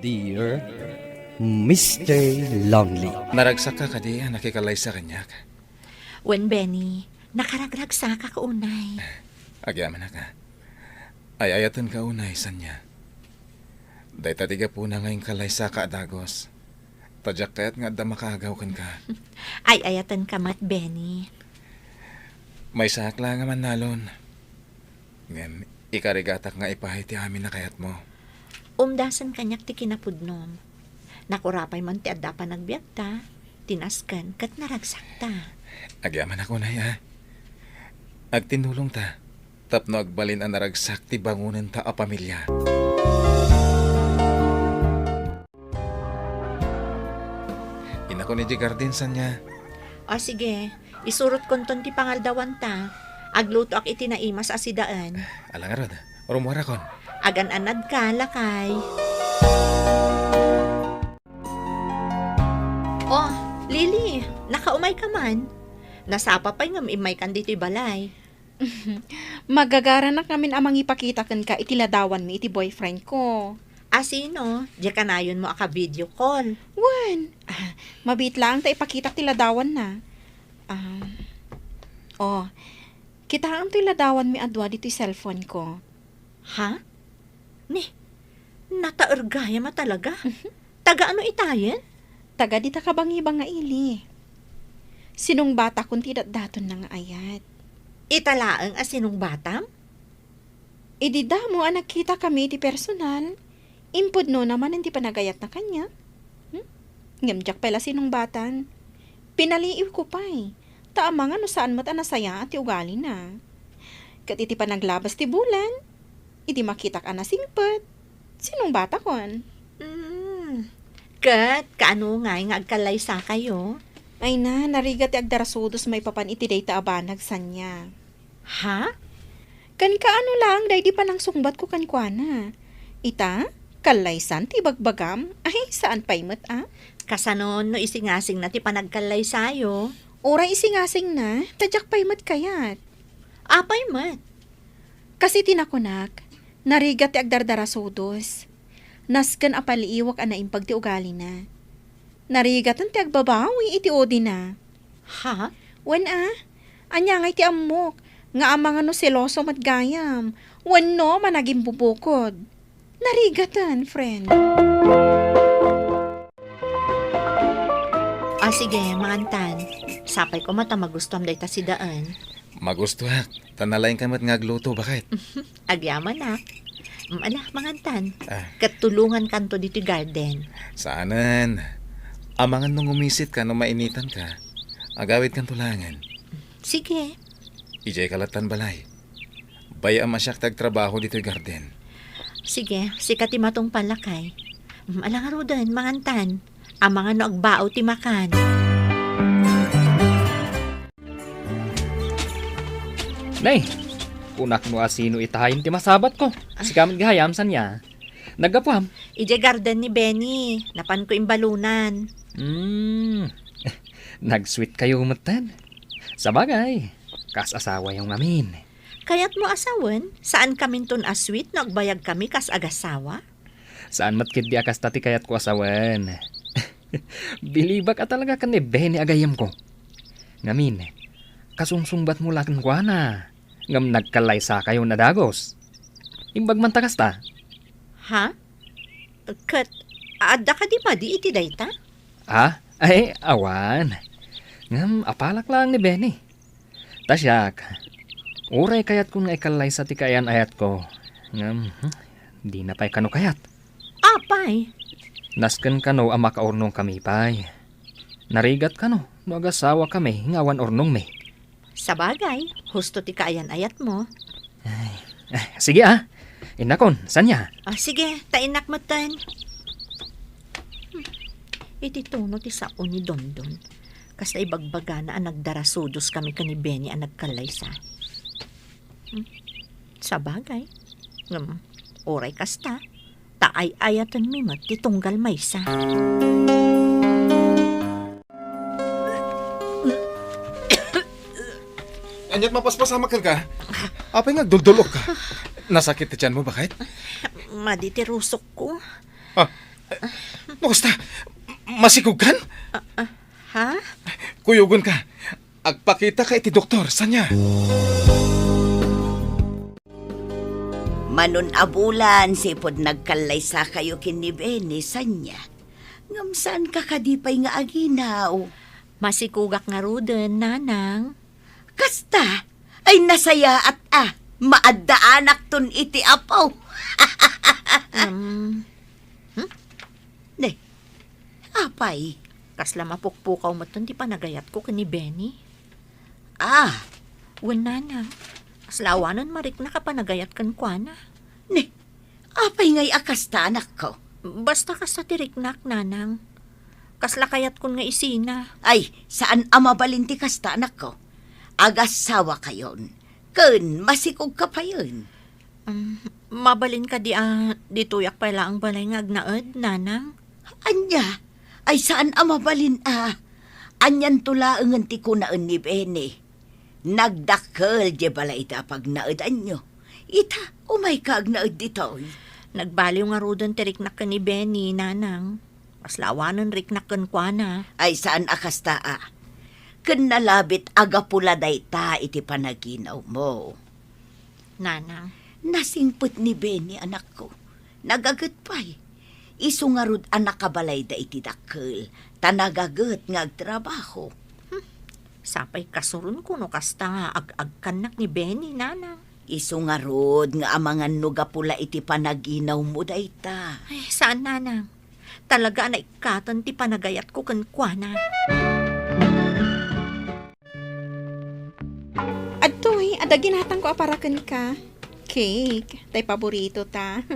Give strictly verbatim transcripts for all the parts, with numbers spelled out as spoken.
Dear Mister Lonely. Naragsakka kadi a nakikallaysa kaniak? Wen, Benny, nakaragragsakak unay. Agyamanak a. Ay-ayatenka unay, Sania. Dayta ti gapuna nga inkallaysaka a dagus. Ta diak kayat nga adda makaagaw kenka. Ay-ayatenka met, Benny. Maysaak laeng a mannalon. Ngem ikarigatak nga ipaay ti amin a kayatmo. Umdasen kaniak ti kinapudnom. Nakurapay man ti adda panagbiagta, ti nasken ket naragsakta. Agyamanak unay a. Agtinnulongta tapno agbalin a naragsak ti bangonenta a pamilia. Innakon idiay garden, Sania. O, sige. Isurotkonton ti pangaldawanta. Aglutoak iti naimas a sidaen. Ala ngarud, rummuarakon. Agan-anadka, lakay. O, Lily, nakaumayka man. Nasapa pay ngem immaykan ditoy balay. Magagaranak ngamin a mangipakita kenka iti ladawanmi iti boyfriend ko. A sino? Diay kanayonmo a ka-video call? Wen, ah, mabiit laeng ta ipakitak ti ladawanna. Ah, oh, kitaem toy ladawanmi a dua ditoy cellphone ko. Ha? Ni, nataer gayam a talaga? Mhm. Taga ano itayen? Taga dita kabangibang nga ili. Sinungbatakon ti datdatonna nga ayat. Ita laeng a sinungbatam? Idi damo a nagkitakami iti personal, impudnona manen ti panagayatna kaniak. Hmm? Ngem diak pay la sinungbatan. Pinaliiwko pay, ta amangan no saan met a nasayaat ti ugalina. Ket iti panaglabas ti bulan, idi makitak a nasingpet, sinungbatakon. Mm. Ket kaano ngay nga agkallaysakayo? Ay na, narigat ti agdarasudos maipapan iti dayta a banag, Sania. Ha? Ken kaano laeng daydi panangsungbatko kenkuana? Ita, kallaysan ti ibagbagam? Ay, saan pay met a. Kasano no isingasingna ti panagkallaysayo? Uray isingasingna, ta diak pay met kayat. Apay met? Kas iti nakunak, narigat ti agdardarasudos. Nasken a paliiwak a naimbag ti ugalina. Narigaten ti agbabawi iti udina. Ha? Wen a, ania ngay ti ammok nga amangan no seloso met gayam wenno managimbubukod? Narigaten, friend. Ah, sige, mangantan. Sapay koma ta magustuam dayta sidaen. Magustuak. Ta nalaingka met nga agluto, baket. Agyamanak. Mm, ala, mangantan. Ah. Ket tulongankanto ditoy garden. Saanen. Amangan no ngumisit ka no mainitan ka. Agawidkanto laengen. Sige. Idiay kalattan balay. Bay-am a siak ti agtrabaho ditoy garden. Sige, sika ti matungpal, lakay. Mm, ala ngaruden, mangantan. Amangan no agbao ti makan. Nay, kunak no asino itayen ti masabatko. Sika met gayam, Sania. Naggapuam? Idiay garden ni Benny. Napanko imbalunan. Hmm. Nag-sweet kayo metten. Sabagay, kas asawayo ngamin. Kayatmo a sawen, saan kaminton a sweet no agbayag kami kas agasawa? Saan met ketdi a kasta ti kayatko a sawen. Bilibak a talaga ken ni Benny a gayyemko. Ngamin, kasungsungbatmo la kenkuana, ngem nagkallaysakayon a dagus. Imbag man ta kasta. Ha? Ket adda kadi padi iti dayta? Ah, ay, awan. Ngem apalak laeng ni Benny. Ta siak, uray kayatkon nga ikallaysa ti kaayan-ayatko. Ngem, hmm, dina pay kano kayat. Apay? Nasken kano a makaurnongkami pay. Narigat kano no agasawakami nga awan urnongmi. Sabagay, husto ti kaayan-ayatmo. Ay, ay, sige, ah. Innakon, Sania? Ah, sige, ta innak metten. Hmm. Iti tono ti sao ni Dondon. Kasta ibagbagana a nagdarasudos kami ken ni Benny a nagkallaysa. Hmm. Sabagay. Ngem, uray kasta, ta ay-ayatenmi met ti tunggal maysa. Aniat mapaspasamak kenka? Apay nga agduldul-okka? Nasakit ti tianmo, baket? Madi ti rusokko. Ah, eh, No kasta, masikogkan? Ah, ah, ha? Kuyogonka. Agpakitaka iti doktor, sanya. Manon a bulan, sipud nagkallaysakayo ken ni Benny, sanya. Ngem saanka kadi pay nga aginaw? Masikogak ngaruden, Nanang. Kasta? Ay, nasayaat a. Maaddaanakton iti apo. Um, hmm? Ne, apay? Kasla mapukpukaw metten ti panagayatko ken ni Benny. Ah. Wen, Nanang. Kasla awanen mariknak a panagayat kenkuana. Ne, apay ngay a kasta, anakko? Basta kasta ti riknak, Nanang. Kasla kayatkon nga isina. Ay, saan a mabalin ti kasta, anakko. Agassawakayon. Ken masikogka payen. Um, mabalin kadi a ditoyak pay laeng balay nga agnaed, Nanang? Ania? Ay, saan a mabalin a. Anianto laengen ti kunaen ni Benny. Nagdakkel diay balayda a pagnaedanyo. Ita, umayka agnaed ditoy. Nagbaliw ngaruden ti riknak ken ni Benny, Nanang. Kasla awanen riknak kenkuana. Ay, saan a kasta a. Ken nalabit a gapu la dayta iti panaginawmo. Nanang. Nasingpet ni Benny, anakko. Nagaget pay. Isu ngarud a nakabalayda iti dakkel, ta nagaget nga agtrabaho. Hmm. Sapay kasuronko no kasta nga ag-agkannak ni Benny, Nanang. Isu ngarud nga amangan no gapu la iti panaginawmo dayta. Ay, saan, Nanang. Talaga a naikkaten ti panagayatko kenkuana. Adtoy, adda ginatangko a para kenka. Cake, tay paborito ta.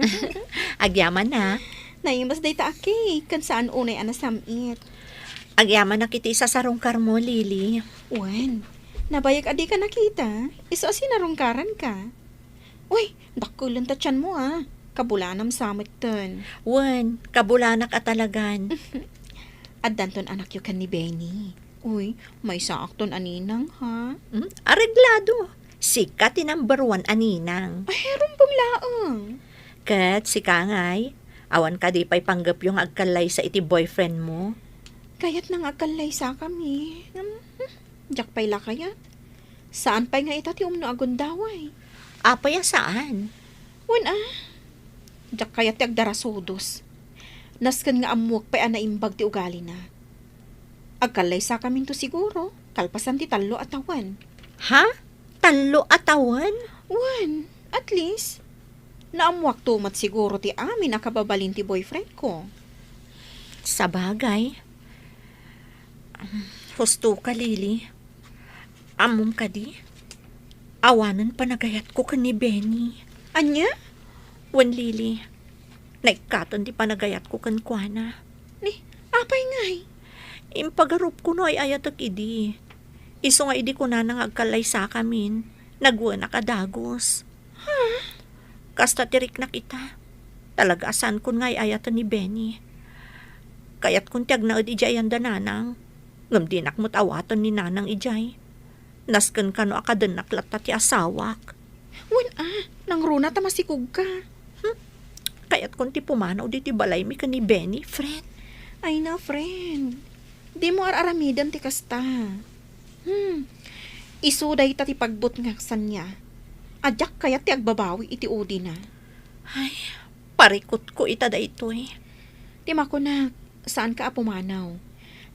Agyamanak. Naimbag dayta a cake, ken saan unay a nasam-it. Agyamanak iti isasarungkarmo, Lily. Wen, nabayag a dika nakita. Isu a sinarungkaranka. Uy, dakkel ta tianmo, a. Kabulanam sa metten. Wen, kabulanak a talagan. Addanton anakyo ken ni Benny. Uy, maysaakton a ninang, ha? Hmm? Areglado. Sika ti number one a ninang. Ay, rumbeng laeng. Ket sika ngay, awan kadi pay panggepyo nga agkallaysa iti boyfriendmo? Kayatna nga agkallaysakami. Hmm, hmm. Diak pay la kayat. Saan pay nga ita ti umno a gundaway? Apay a saan? Wen a, diak kayat ti agdarasudos. Nasken nga ammuek pay a naimbag ti ugalina. Agkallaysakaminto siguro, kalpasan ti tallo a tawen. Ha? Tallo a tawen? Wen, at least, naammuakto met siguro ti amin a kababalin ti boyfriendko. Sabagay. Husto ka, Lily. Ammom kadi? Awanen panagayatko ken ni Benny. Ania? Wen, Lily. Naikkaten ti panagayatko kenkuana. Ni, apay ngay? Impagarupko no ay-ayatek idi. Isu nga idi kunana nga agkallaysakamin, nagwenak a dagus. Ha? Kasta ti riknak ita. Talaga a saankon nga ay-ayaten ni Benny. Kayatkon ti agnaed idiay ayan da Nanang. Ngem dinak met awaten ni Nanang idiay. Nasken kano a kadennak latta ti asawak. Wen a, nangruna ta masikogka. Hmm? Kayatkon ti pumanaw ditoy balaymi ken ni Benny, friend. Ay na, friend. Dimo ar-aramiden ti kasta. Hmm. Isu dayta ti pagbutngak sania. A diak kayat ti agbabawi iti udina. Ay, parikutko ita daytoy. Ti makunak, saanka a pumanaw.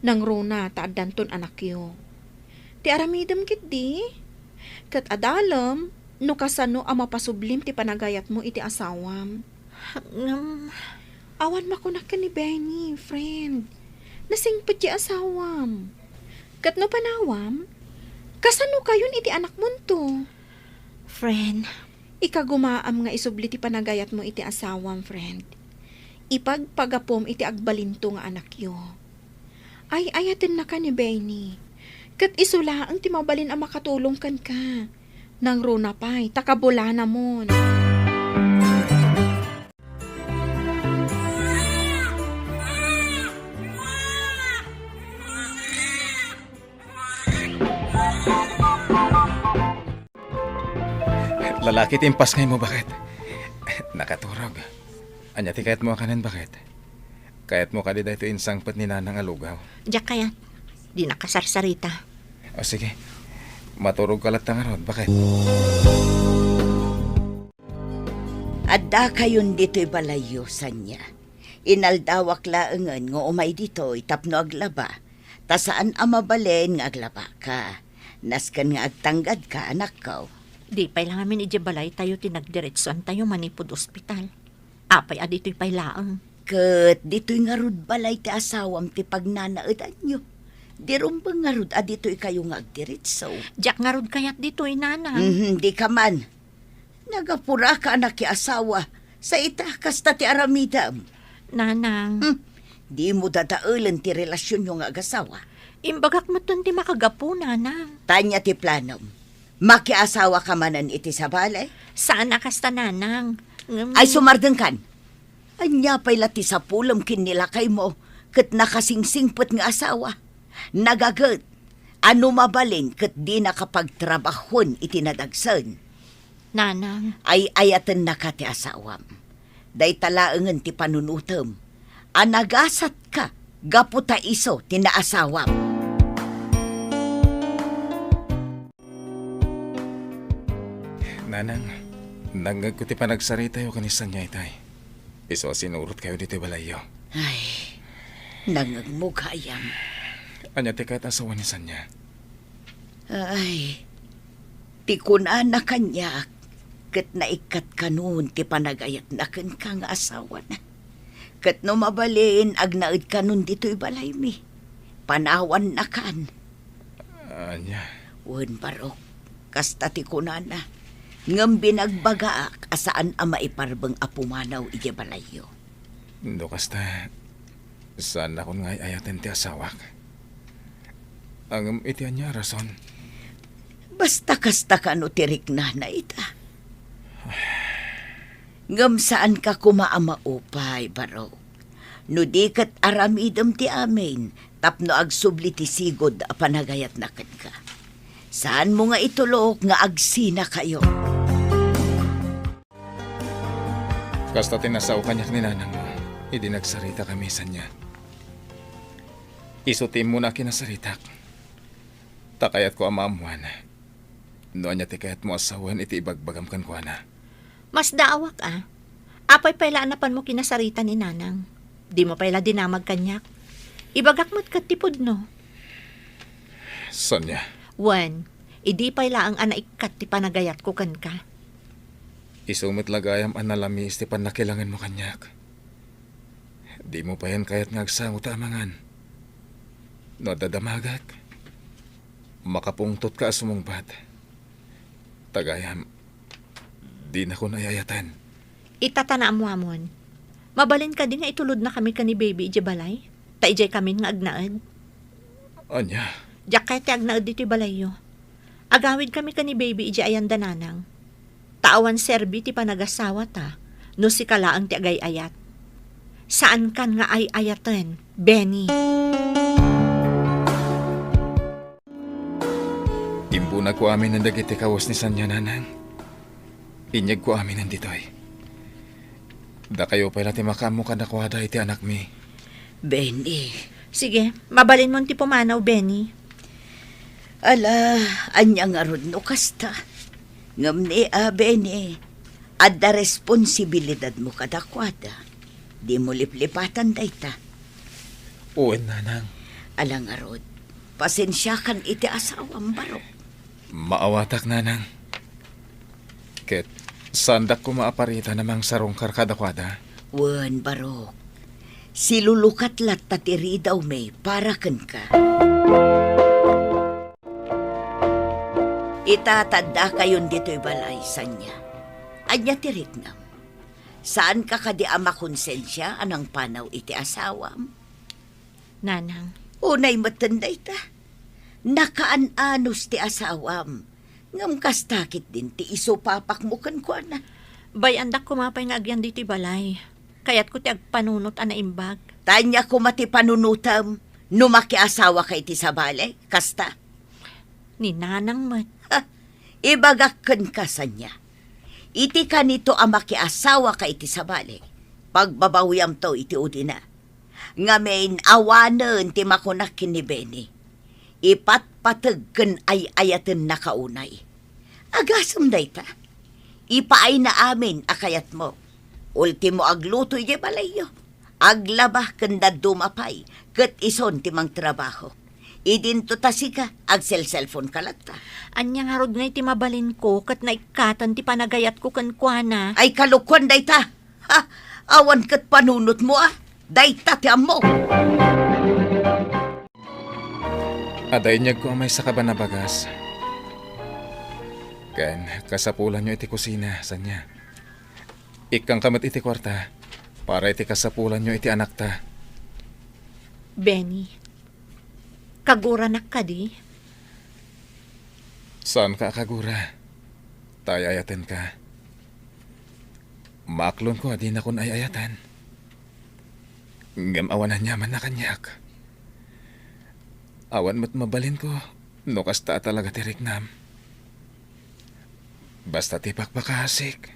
Nangruna ta addanton anakyo. Ti aramidem ketdi, ket adalem no kasano a mapasublim ti panagayatmo iti asawam. Ngem, awan makunak ken ni Benny, friend. Nasingpet ti asawam. Ket no panawam, kasano kayon iti anakmonto? Friend. Ikagumaam nga isubli ti panagayatmo iti asawam, friend. Ipagpagapum iti agbalinto nga anakyo. Ay-ayatennaka ni Benny. Ket isu laeng ti mabalin a makatulong kenka. Nangruna pay, ta kabulanamon. Lalaki ti impasngaymo, baket. Nakaturog. Ania ti kayatmo a kanen, baket? Kayatmo kadi daytoy insangpet ni Nanang a lugaw? Diak kayat. Dinak kasarsarita. O, sige. Maturogka latta ngarud, baket. Addakayon ditoy balayyo, Sanya. Inaldawak laengen nga umay ditoy tapno aglaba, ta saan a mabalin nga aglabaka. Nasken nga agtanggadka, anakko. Di pay la ngamin idiay balaytayo ti nagdiretsoantayo manipud ospital. Apay a ditoy pay laeng? Ket ditoy ngarud balay ti asawam ti pagnanaedanyo. Di rumbeng ngarud a ditoykayo nga agdiretso. Diak ngarud kayat ditoy, Nanang. Mhm, dika man. Nagapuraka a nakiasawa, sa ita, kasta ti aramidem. Nanang. Hmm, dimo dadaelen ti relasionyo nga agasawa. Imbagak metten ti makagapu, Nanang. Ania ti planom? Makiasawaka manen iti sabali? Saan a kasta, Nanang. Ngem Ay, sumardengkan. Ania pay la ti sapulem ken ni lakaymo ket nakasingsingpet nga asawa? Nagaget a no mabalin ket dinaka pagtrabahoen iti nadagsen. Nanang. Ay-ayatennaka ti asawam. Dayta laengen ti panunotem a nagasatka gapu ta isu ti naasawam. Nanang, nangngegko ti panagsaritatayo ken ni Sanya itay. Isu a sinurotkayo ditoy balayyo. Ay, nangngegmo gayam. Ania ti kayat a sawen ni Sanya? Ay, ti kunana kaniak, ket naikkat kanon ti panagayatna kenka nga asawana. Ket no mabalin, agnaed kanon ditoy balaymi. Panawannakan. Ania? Wen, Barok, kasta ti kunana. Ngem binagbagaak a saan a maiparbeng a pumanaw idiay balayyo. No kasta, saannakon nga ay-ayaten ti asawak. Ngem iti ania a rason? Basta kasta kano ti riknana ita. Ngem saanka koma a maupay, Barok. No di ket aramidem ti amin tapno agsubli ti sigud a panagayatna kenka. Saanmo nga itulok nga agsinakayo. Kasta ti nasao kaniak ni nanangmo idi nagsaritakami, Sanya. Isu ti immuna a kinasaritak. Ta kayatko a maammoan no ania ti kayatmo a sawen iti ibagbagam kenkuana. Masdaawak a. Apay pay la a napanmo kinasarita ni nanang? Dimo pay la dinamag kaniak. Ibagak met ket ti pudno. Sanya? Wen, idi pay laeng a naikkat ti panagayatko kenka. Isu met la gayam a nalamiis ti pannakilangenmo kaniak. Dimo payen kayat nga agsango ta amangan. No adda damagek, makapungtotka a sumungbat. Ta gayam, dinakon ay-ayaten. Ita ta naammoamon. Mabalin kadi nga itulodnakami ken ni Baby idiay balay? Ta idiaykamin nga agnaed? Ania? Diak kayat ti agnaed ditoy balayyo. Agawidkami ken ni Baby idiay ayan da nanang. Ta awan serbi ti panagasawata no sika laeng ti agay-ayat. Saankan nga ay-ayaten, Benny. Imbunagko aminen dagiti kawes ni Sanya, nanang. Inyegko aminen ditoy. Dakayo pay la ti makaammo kadakuada iti anakmi. Benny. Sige, mabalinmon ti pumanaw, Benny. Ala, ania ngarud no kasta? Ngem ni a, Benny, adda responsibilidadmo kadakuada. Dimo liplipatan dayta. Wen, nanang. Ala ngarud, pasensiakan iti asawam, Barok. Maawatak, nanang. Ket saandak koma a paritan a mangsarungkar kadakuada. Wen, Barok. Silulukat latta ti ridawmi para kenka. Ita, ta addakayon ditoy balay, Sanya. Ania ti riknam? Saanka kadi a makonsensia a nangpanaw iti asawam? Nanang. Unay metten dayta. Nakaan-anos ti asawam. Ngem kasta ketdin ti isu papakmo kenkuana. Bay-andak koma pay nga agyan ditoy balay. Kayatko ti agpanunot a naimbag. Ta ania koma ti panunotem no makiasawaka iti sabali? Kasta? Ni nanang met. Ha, ibagak kenka, Sanya. Iti kanito a makiasawaka iti sabali, pagbabawiamto iti udina. Ngamin, awanen ti makunak ken ni Benny. Ipatpateg ken ay-ayatennaka unay. Agasem dayta. Ipaayna amin a kayatmo. Ultimo, agluto idiay balayyo. Aglaba ken dadduma pay, ket isun ti mangtrabaho. Idinto ta sika, agselselfonka latta. Ania ngarud ngay ti mabalinko ket naikkatan ti panagayatko kenkuana? Ay, kalokuan dayta! Ha? Awan ket panunotmo, a? Dayta ti ammok! Adda inyegko a maysa ka banabagas. Ken kasapulanyo iti kusina, Sanya. Ikkanka met iti kuarta para iti kasapulanyo iti anakta. Benny, kaguranak kadi? Saanka a kagura. Ta ay-ayatenka. Maaklonko a dinakon ay-ayatan. Ngem awan aniamanna kaniak. Awan met mabalinko no kasta a talaga ti riknam. Basta ti pakpakasik,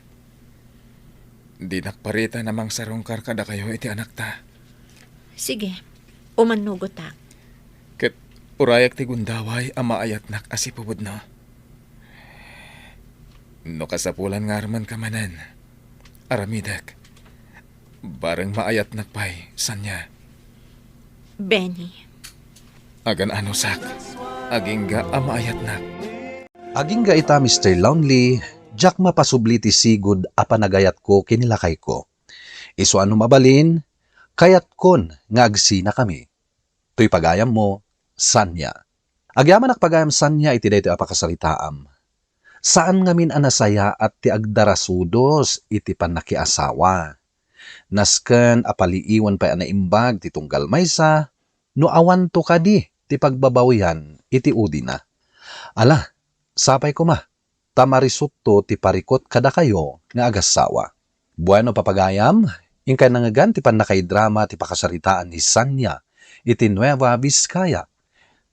dinak paritan a mangsarungkar kadakayo iti anakta. Sige, umannugotak. Ket urayak ti gundaway a maayatnak a sipupudno. No kasapulan nga armenka manen, aramidek. Bareng maayatnak pay, Sanya. Benny. Agan-anusak, agingga a maayatnak. Agingga ita, Mister Lonely, diak mapasubli ti sigud a panagayatko ken ni lakayko. Isu a no mabalin, kayatkon nga agsinakami. Toy pagayammo, Sanya. Agyamanak pagayam, Sanya, iti daytoy a pakasaritaam. Saan ngamin a nasayaat ti agdarasudos iti pannakiasawa. Nasken a paliiwen pay a naimbag ti tunggal maysa, no awanto kadi ti pagbabawian iti udina. Ala, sapay koma, ta marisutto ti parikut kadakayo nga agassawa. Bueno, papagayam, inkay nangngegan ti pannakaidrama ti pakasaritaan ni Sanya iti Nueva Vizcaya.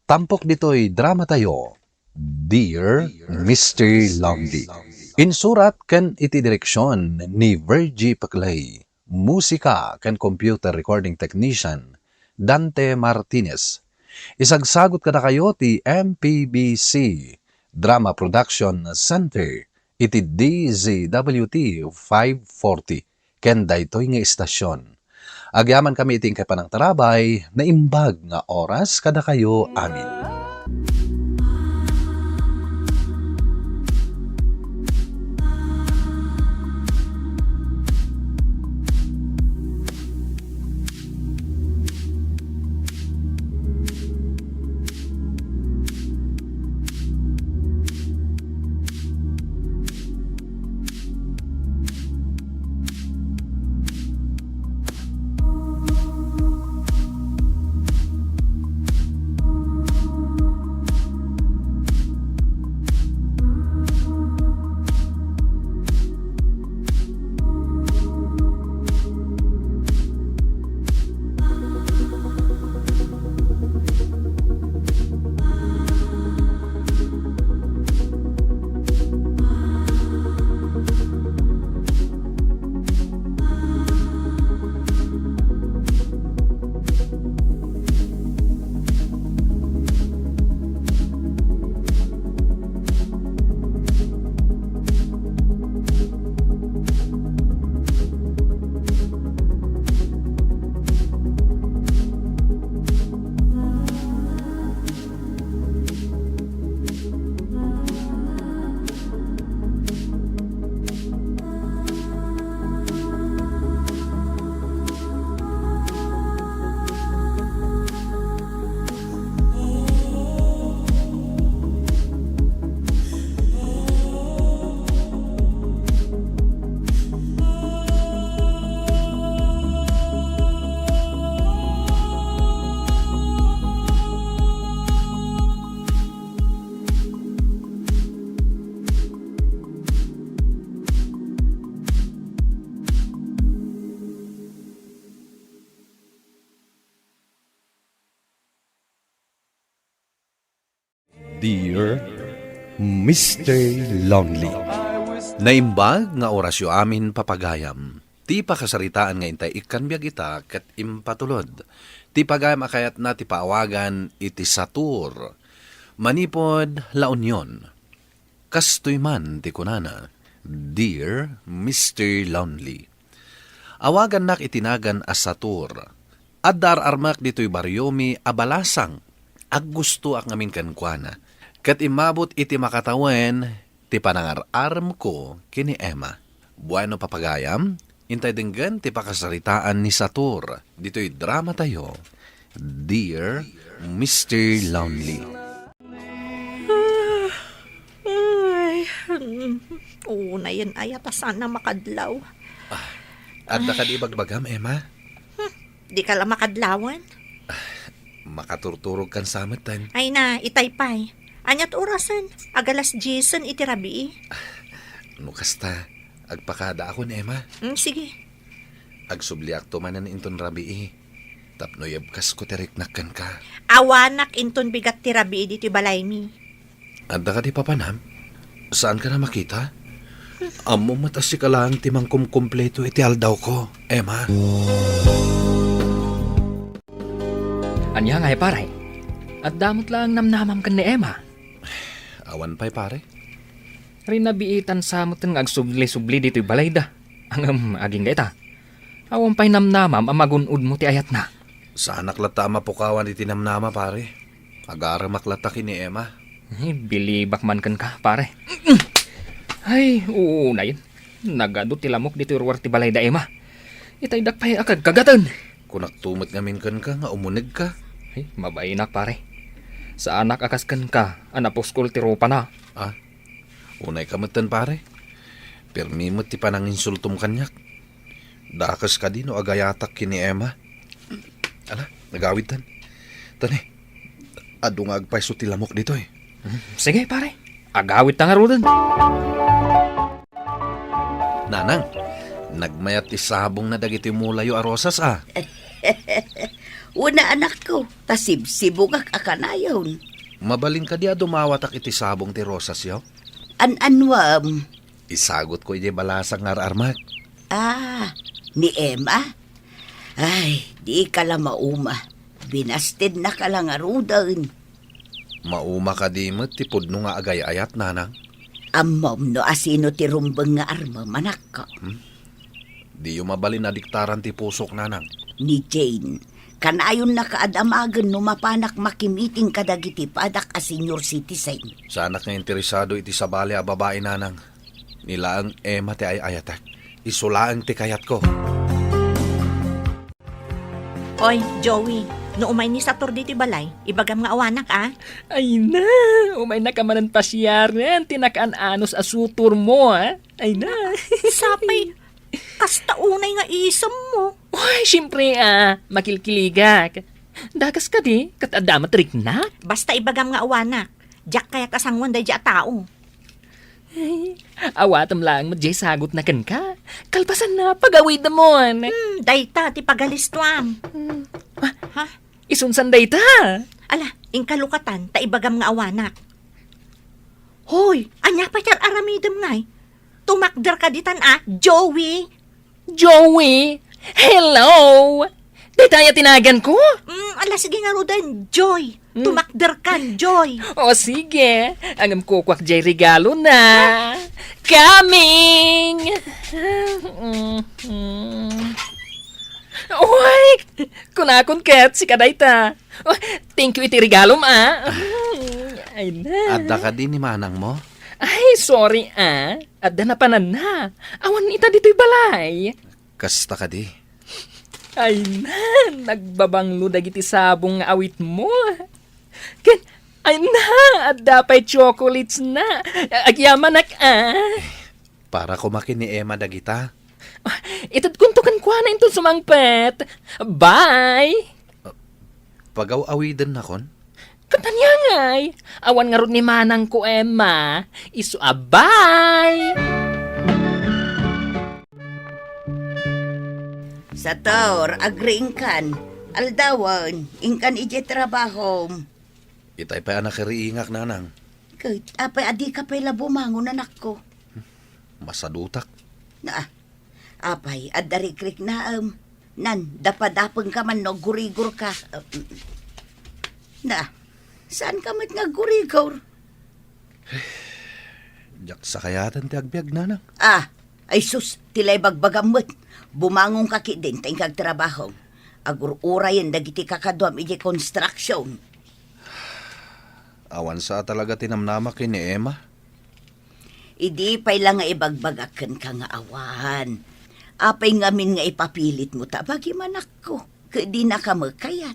Tampok ditoy dramatayo, Dear Mister Lonely. Insurat ken iti direksion ni Virgie Peclay. Musika ken computer recording technician, Dante Martinez. Isagsagut kadakayo ti M P B C Drama Production Center iti D Z W T five forty ken daytoy nga istasion. Agyamankami iti inkay panangtarabay, naimbag nga oras kadakayo amin. Dear Mister Lonely. Naimbag nga orasyo amin, papagayam. Ti pakasaritaan nga intay ikkan biag ita ket impatulod ti pagayam a kayatna ti paawagan iti Satur manipud La Union. Kastoy man ti kunana, "Dear Mister Lonely, awagannak iti nagan a Satur. Adda ar-armak ditoy bariomi a balasang. Aggustoak ngamin kenkuana. Ket immabot iti makatawen ti panangar-aremko ken ni Emma." Bueno, papagayam, intay denggen ti pakasaritaan ni Satur ditoy dramatayo, Dear Mister Lonely. Ah, ay, mm, unayen aya ta saan a makadlaw. Ah, adda kadi ibagbagam, Emma? Hmm, di ka la makadlawan? Makaturturog kan sa metten. Ay na, itay pay. Aniat orasen? Agalas diesen iti rabii. No kasta, agpakadaakon, Emma. Mm, sige. Agsubliakto manen inton rabii, tapno yebkasko ti riknak kenka. Awanak inton bigat ti rabii ditoy balaymi. Adda kadi papanam? Saanka a makita? Ammom met a sika laeng ti mangkumkumpleto iti aldawko, Emma. Ania ngay, pare? Adda met laeng namnamam ken ni Emma? Awan pay, pare. Rinabiitan sa met nga agsubli-subli ditoy balayda. Ngem agingga ita. Awan pay namnamam a magun-odmo ti ayatna. Saanak latta a mapukawan iti namnama, pare. Agaremak latta ken ni Emma. Eh, bilibak man kenka, pare. Ay, unayen. Nagadu ti lamok ditoy ruar ti balayda, Emma. Itaydak pay a kagkagaten. Kunakto met ngamin kenka nga umunegka. Ay, mabainak, pare. Saanak a kas kenka a napuskol ti rupana. Ah, unayka metten, pare. Permi met ti pananginsultom kaniak. Dakes kadi no agayatak ken ni Emma. Ala, agawidtan. Tani, adu nga agpayso ti lamok ditoy. Hmm, sige, pare. Agawidta ngaruden. Nanang, nagmayat ti sabongna dagiti mulayo a rosas, a. Una, anakko, ta sibsibungak a kanayon. Mabalin kadi a dumawatak iti sabong ti rosasyo? An-anuam? Isagutko idiay balasang nga ar-armak. Ah, ni Emma? Ay, dika la mauma. Binastednaka la ngaruden. Mauma kadi met ti pudno nga agay-ayat, nanang? Ammom no asino ti rumbeng nga armem, anakko. Hmm? Diyo mabalin a diktaran ti pusok, nanang. Ni Jane, kanayonnaka a damagen no mapanak makimiting kadagiti padak a senior citizen. Saanak nga interesado iti sabali a babai, nanang. Ni laeng Emma ti ay-ayatek. Isu laeng ti kayatko. Oy, Joey, no umay ni Satur ditoy balay, ibagam nga awanak, a? Ay na, umaynaka manen pasiaren ti nakaan-anos a sutormo, a? Ay na. Sapay, kasta unay nga isemmo. Oy, siempre, a, makilkiligak. Dakes kadi, ket adda met riknak. Basta ibagam nga awanak. Diak kayat a sangoen daydiay a tao. Ay, awatem laeng met diay sagutna kenka. Kalpasanna, pagawidemon. Hmm, dayta ti pagalistuam. Hmm. Ah, ha? Isunsan dayta. Ala, inka lukatan, ta ibagam nga awanak. Hoy, ania pay ti ar-aramidem ngay? Tumakder ka ditan a, Joey. Joey! Hello! Dayta aya ti naganko? Mm, ala, sige ngaruden, Joy. Mm. Tumakder kan, Joy. O, sige. Ngem kukuak diay regalona. Coming! Uy! Kunakon ket, sika dayta. Oh, thank you iti regalom, a. Ay na. Adda kadi ni manangmo? Ay, sorry, a. Adda napananna. Awan ita ditoy balay. Kasta kadi. Ay na, nagbabanglo dagiti sabong nga awitmo. Ken, ay na, adda pay chocolates na. Agyamanak, a. Para koma ken ni Emma dagita. Ah, itedkonto kenkuana inton sumangpet. Bye! Pagaw-awidennakon? Ket ania ngay? Awan ngarud ni manangko, Emma. Isu a bye! Sator, agriingkan. Aldawen, inkan idiay trabahom. Itay pay a nakariingak, nanang. Ket apay a dika pay la bumangon, anakko? Masadutak. Na, Apay, adda rikriknaem. Nan, dapadapengka man no aggurigorka. Na, saanka met nga aggurigor? Diak sakayaten ti agbiag, nanang. Ah, ay sus, ti la ibagbagam met. Bumangonka ketdin ta inka agtrabaho. Agur-urayen dagiti kakaduam idiay construction. Awan sa talaga ti namnama ken ni Emma. Idi pay la nga ibagbagak kenka nga awan. Apay ngamin nga ipapilitmo ta abagimanakko, ket dinaka met kayat.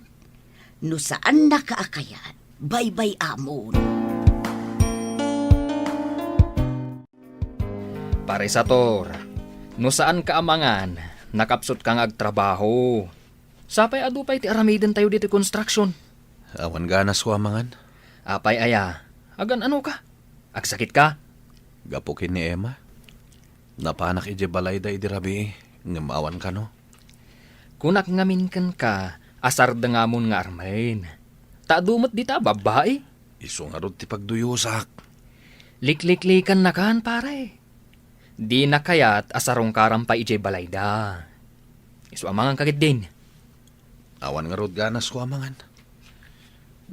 No saannaka a kayat, baybay-amon. Pare Sator, no saanka a mangan, nakapsutka nga agtrabaho. Sapay adu pay ti aramidentayo ditoy construction. Awan ganasko a mangan. Apay aya, agan-anoka? Agsakitka? Gapu ken ni Emma. Napanak idiay balayda idi rabii, ngem awan kano. Kunak ngamin kenka a sardengamon nga armen. Ta adu met dita a babbai. Isu ngarud ti pagduyosak. Likliklikannakan, pare. Dina kayat a sarungkaram pay idiay balayda. Isu a manganka ketdin. Awan ngarud ganasko a mangan.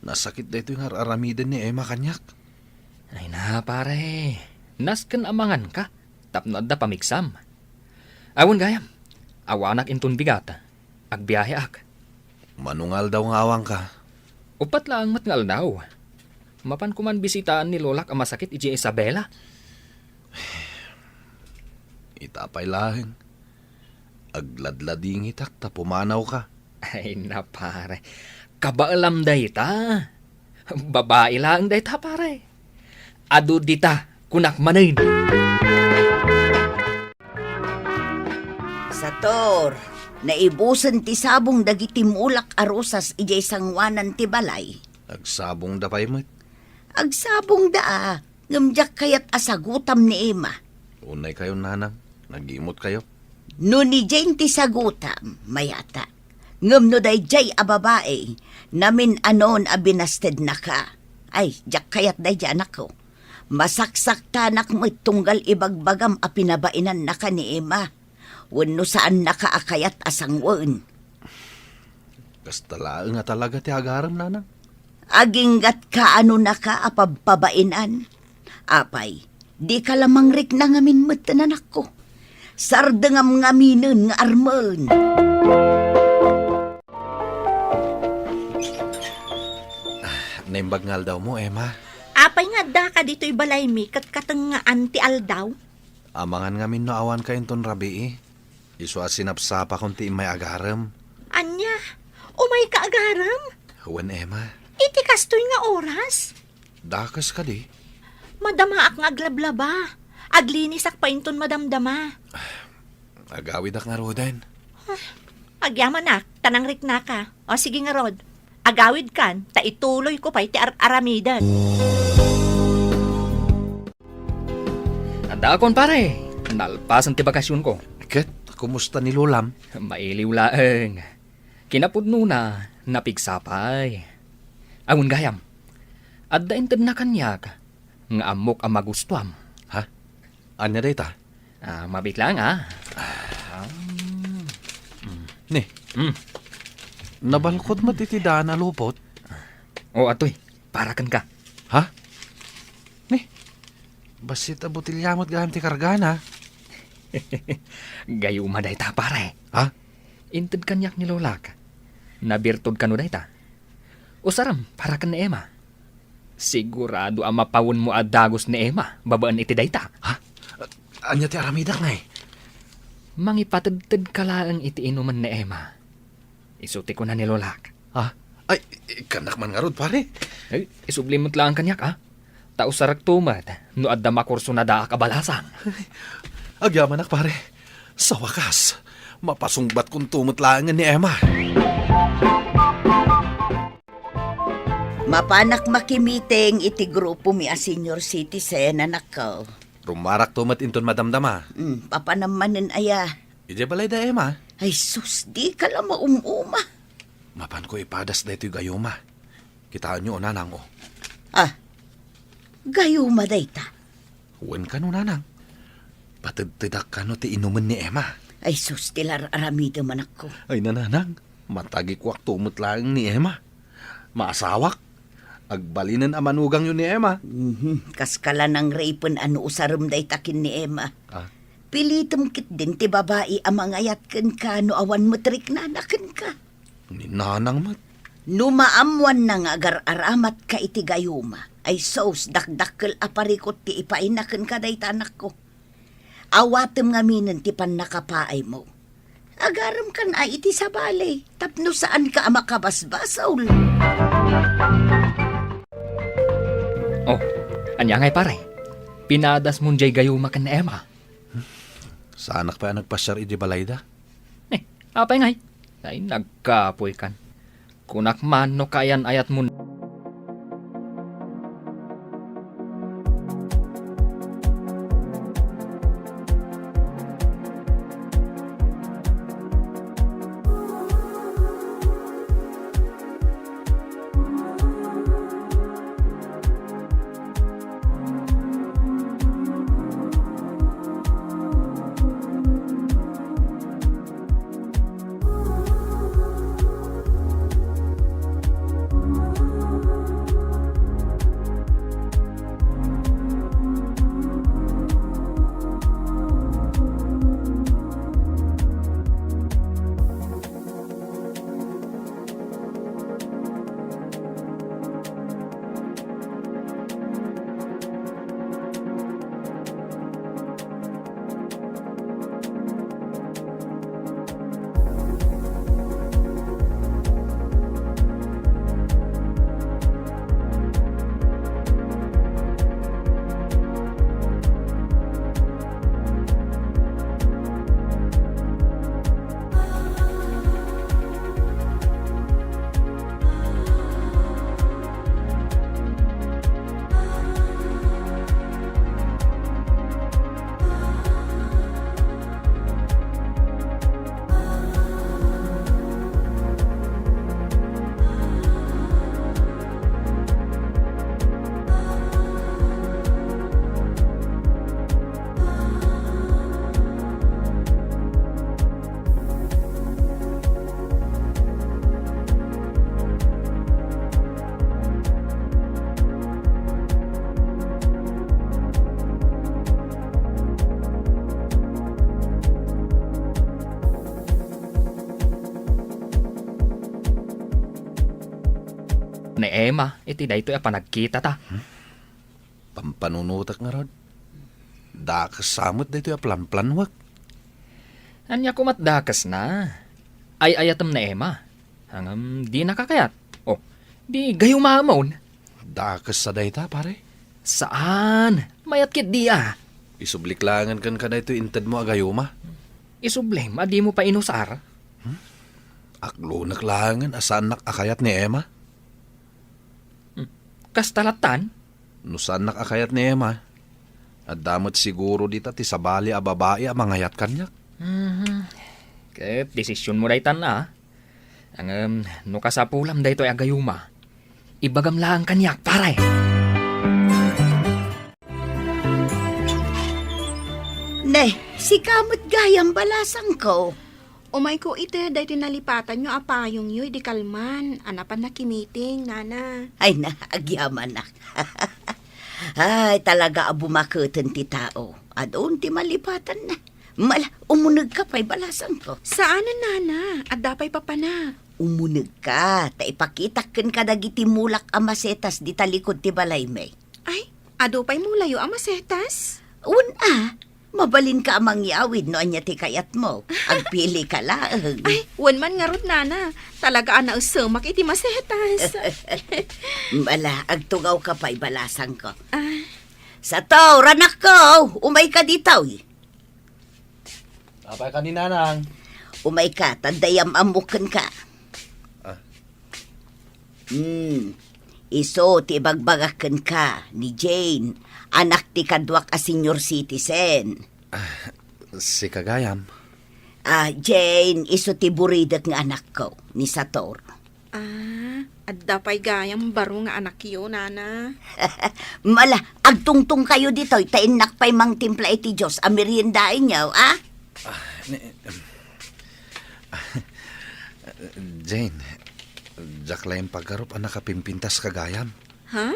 Nasakit daytoy nga ar-aramiden ni Emma kaniak. Ay na, pare. Nasken a manganka tapno adda pamigsam. Awan gayam. Awanak inton bigat. Agbiaheak. Mano nga aldaw nga awanka? Uppat laeng met nga aldaw. Mapanko man bisitaan ni lolak a masakit idiay Isabela. Ita pay laeng. Agladladingitak ta pumanawka. Ay na, pare. Kabaelam dayta. Babai laeng dayta, pare. Adu dita, kunak manen. Sator, naibusen ti sabong dagiti mulak a rosas idiay sanguanan ti balay. Agsabongda pay met. Agsabongda, a, ngem diak kayat a sagutam ni Emma. Unay kayo, nanang. Nagimot kayo. No ni Jane ti sagutam, mayata. Ngem no daydiay a babai, namin-anon a binastednaka. Ay, diak kayat daydiay, anakko. Masaksaktanak met tunggal ibagbagam a pinabainannaka ni Emma. Wenno saannaka a kayat a sanguen. Kasta laeng a talaga ti agarem, nanang. Aginggat kaanonaka a pabpabainan. Apay, dika la mangrikna ngamin metten, anakko. Sardengam ngaminen nga armen. Naimbag nga aldawmo, Emma. Apay nga addaka ditoy balaymi ket katengngaan ti aldaw? Amangan ngamin no awanka inton rabii. Isu a sinapsapakon ti immay agarem. Ania? Umayka agarem? Wen, Emma. Iti kastoy nga oras? Dakes kadi? Madamaak nga aglablaba. Aglinisak pay inton madamdama. Agawidak ngaruden. Ah, agyamanak, ta nangriknaka. O, sige ngarud. Agawidkan, ta ituloyko pay ti ar-aramiden. Addaakon, pare. Nalpasen ti bakasionko. Ket, kumusta ni lolam? Mailiw laeng. Kinapudnona, napigsa pay. Awan gayam. Adda intedna kaniak nga ammok a magustuam. Ha? Ania dayta? Ah, mabiit lang, ah. Ah. Ni, Hmm. Nabalkod met iti daan a lupot. O, atoy, para kenka. Ha? Ni, bassit a botelya met gayam ti kargana. Gayuma dayta, pare. Ha? Inted kaniak ni lolak. Nabirtod kano dayta. Usarem para ken ni Emma. Sigurado a mapawenmo a dagus ni Emma babaen iti dayta. Ha? Ania ti aramidak, ngay? Mangipatedtedka laeng iti inumen ni Emma. Isu ti kuna ni lolak. Ha? Ay, ikkannak man ngarud, pare. Ay, isubli met laeng kaniak, a. Ta usarekto met no adda makursunadaak a balasang. Agyamanak, pare. Sa wakas, mapasungbatkonto met laengen ni Emma. Mapanak makimiting iti grupomi a senior citizen, anakko. Rumarakto met inton madamdama. Mm, papanam manen aya. Idiay balayda, Emma? Ay sus, dika la maum-uma. Mapanko ipadas daytoy gayuma. Kitaenyo, nanang, o. Ah, gayuma dayta? Wen kano, nanang. Patedtedak kano ti inumen ni Emma. Ay sus, ti lar-aramidem, anakko. Ay, nanang, matagikuakto met laeng ni Emma. Maasawak. Agbalinen a manugangyo ni Emma. Mhm. Kaskala nangripen a no usarem dayta ken ni Emma. Ah. Pilitem ketdin ti babai a mangayat kenka no awan met riknana kenka. Ni nanang met. No maammoanna nga agar-aramatka iti gayuma, ay sus, dakdakkel a parikut ti ipaayna kenka dayta anakko. Awatem ngaminen ti pannakapaaymo. Agaremkan a iti sabali, tapno saanka a makabasbasol. Oh, ania ngay, pare? Pinadasmon jay gayuma ken ni Emma? Saanak pay a nagpasiar idi balayda. Eh, apay ngay? Ay, nagkapoykan. Kunak man no kaayan-ayatmon. Ni Emma iti daytoy a panagkitata. Hmm? Pampanunotek ngarud. Dakes sa met daytoy a planplanwek. Ania komat dakesna? Ay-ayatem ni Emma. Ngem dinaka kayat. Oh, di gayumaamon. Dakes sa dayta, pare? Saan. Mayat ketdi a. Isublik laengen kenka daytoy intedmo a gayuma. Isublim a dimo pay inusar. Hmm? Aklonek laengen a saannak a kayat ni Emma. Hmm. Kasta lattan? No saannak a kayat ni Emma, adda met siguro dita ti sabali a babai a mangayat kaniak. Mhm. Ket desisionmo daytan a. Ngem no kasapulam daytoy a gayuma, ibagam laeng kaniak, pare. Ne, sika met gayam, balasangko. Umayko iti daytoy nalipatanyo a payongyo idi kalman a napan nakimiting, nana. Ay na, agyamanak. Ay, talaga a bumaketen ti tao. Adun ti malipatanna. Mala, umunegka pay, balasangko. Saanen, nana. Adda pay papanak. Umunegka, ta ipakitak kenka dagiti mulak a masetas dita likud ti balaymi. Ay, adu pay mulayo a masetas? Wen a, mabalinka a mangyawid no ania ti kayatmo. Agpilika laeng. Ay, wen man ngarud, nana. Talaga a naesemak iti masetas. Mala, agtugawka pay, balasangko. Ah. Sator, anakko, umayka ditoy. Apay ka ni Nanang? Umayka, ta adda yam-ammok kenka. Ah. Hmm. Isu ti ibagbagak kenka ni Jane, anak ti kaduak a senior citizen. Ah, sika gayam. Ah, Jane, isu ti buridek nga anakko, ni Sator. Ah, adda pay gayam baro nga anakyo, nana. Mala, agtungtongkayo ditoy, ta innak pay mangtimpla iti juice a meriendaenyo, a? Ah, Jane, diak la impagarup a nakapimpintas ka gayam. Ha?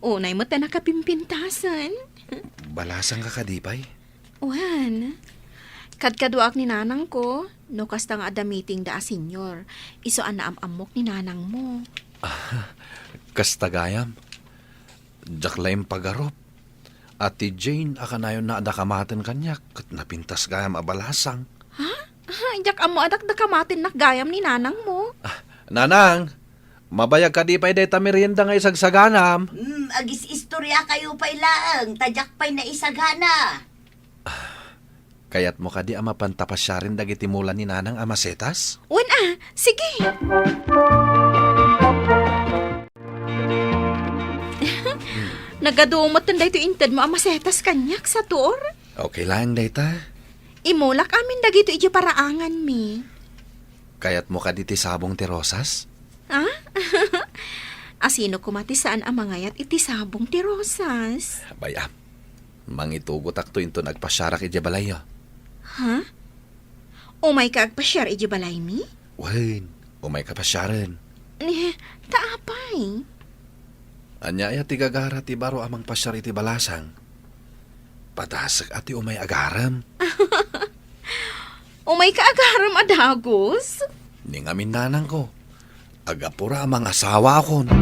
Unay met a nakapimpintasen. Balasangka kadi pay? Wen, kadkaduaak ni nanangko, no kasta nga adda meeting da a senior, isu a naam-ammok ni nanangmo. Kasta gayam, diak la impagarup a ti Jane a kanayonna a dakamaten kaniak ket napintas gayam a balasang. Ha? Ha, diak ammo a dakdakamatennak gayam ni nanangmo. Ah, Nanang, mabayag kadi pay dayta merienda nga isagsaganam? Hmm, agis-istoriakayo pay laeng, ta diak pay naisagana. Kayatmo kadi a mapan ta pasiaren dagiti mula ni Nanang a masetas? Wen a, sige. Nagadu metten daytoy intedmo a masetas kaniak, Sator. Okay laeng dayta. Imulak amin dagitoy idiay paraanganmi. Kayatmo kadi ti sabong ti rosas? Ha? Asino koma ti saan a mangayat iti sabong ti rosas? Bay-am, mangitugotakto inton agpasiarak idiay balayyo. Ha? Umayka agpasiar idiay balaymi? Wen, umayka pasiaren. Ni, ta apay? Ania aya ti gagara ti baro a mangpasiar iti balasang? Padasek a ti umay agarem. Umayka agarem a dagus? Ni ngamin nanangko, agapura a mangasawaakon.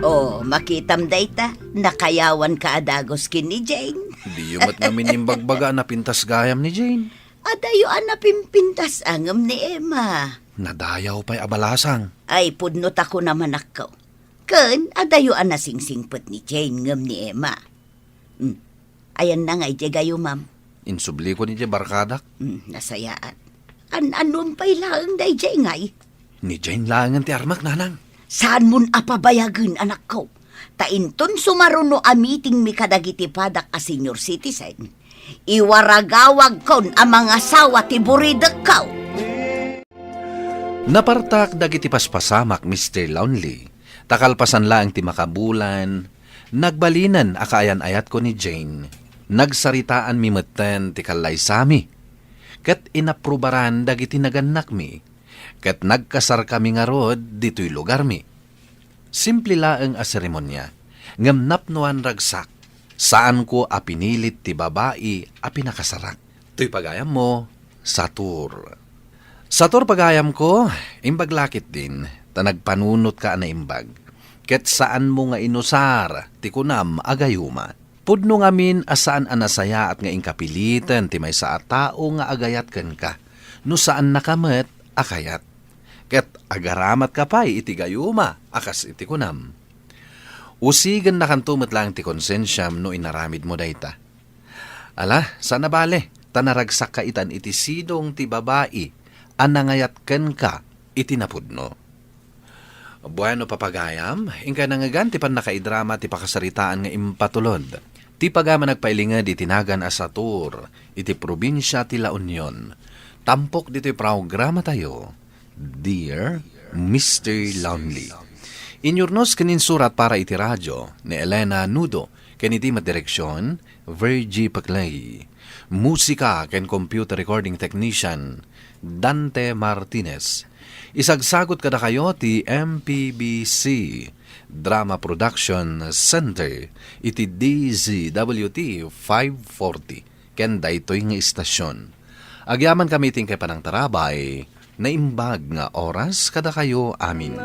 Oh, makitam dayta, nakayawanka a dagus ken ni Jane. Diyo met ngamin imbagbaga a napintas gayam ni Jane. Adayo a napimpintas a ngem ni Emma. Nadayaw pay a balasang. Ay, pudno ta kuna, manakko. Ken adayo a nasingsingpet ni Jane ngem ni Emma. Hmm. Ayanna nga idiay gayumam? Insublikon idiay barkadak. Hmm, nasayaat. An-anuem pay laeng daydiay ngay? Ni Jane laengen ti armak, nanang. Saanmon a pabayagen, anakko. Ta inton sumaruno a meetingmi kadagiti padak a senior citizen, iwaragawagkon a mangasawa ti buridekko. Napartak dagiti paspasamak, Mister Lonely, ta kalpasan laeng ti makabulan, nagbalinen a kaayan-ayatko ni Jane. Nagsaritaanmi metten ti kallaysami, ket inaprubaran dagiti nagannakmi, ket nagkasarkami ngarud ditoy lugarmi. Simple laeng a seremonia, ngem napnoan ragsak. Saanko a pinilit ti babai a pinakasarak. Toy pagayammo, Sator. Sator pagayamko, imbag la ketdin, ta nagpanunotka a naimbag. Ket saanmo nga inusar ti kunam a gayuma. Pudno ngamin a saan a nasayaat nga inkapiliten ti maysa a tao nga agayat kenka, no saannaka met a kayat. Ket agaramatka pay iti gayuma a kas iti kunam. Usigennakanto met laeng ti konsensiam no inaramidmo dayta. Ala, saan a bale, ta naragsakka itan iti sidong ti babai a nangayat kenka iti napudno. Bueno, papagayam, inkay nangngegan ti pannakaidrama ti pakasaritaan nga impatulod. Ti pagayam a nagpailinged iti nagan a Sator, iti probinsia ti La Union. Tampok ditoy programatayo, Dear Mister Lonely. Inyurnos ken insurat para iti radio ni Elena Nudo, ken iti met direksion, Virgie Paclay. Musika ken computer recording technician, Dante Martinez. Isagsagot kadakayo ti M P B C Drama Production Center iti D Z W T five forty ken daytoy nga istasyon. Agyamankami iti inkay panangtarabay, naimbag nga oras kadakayo amin.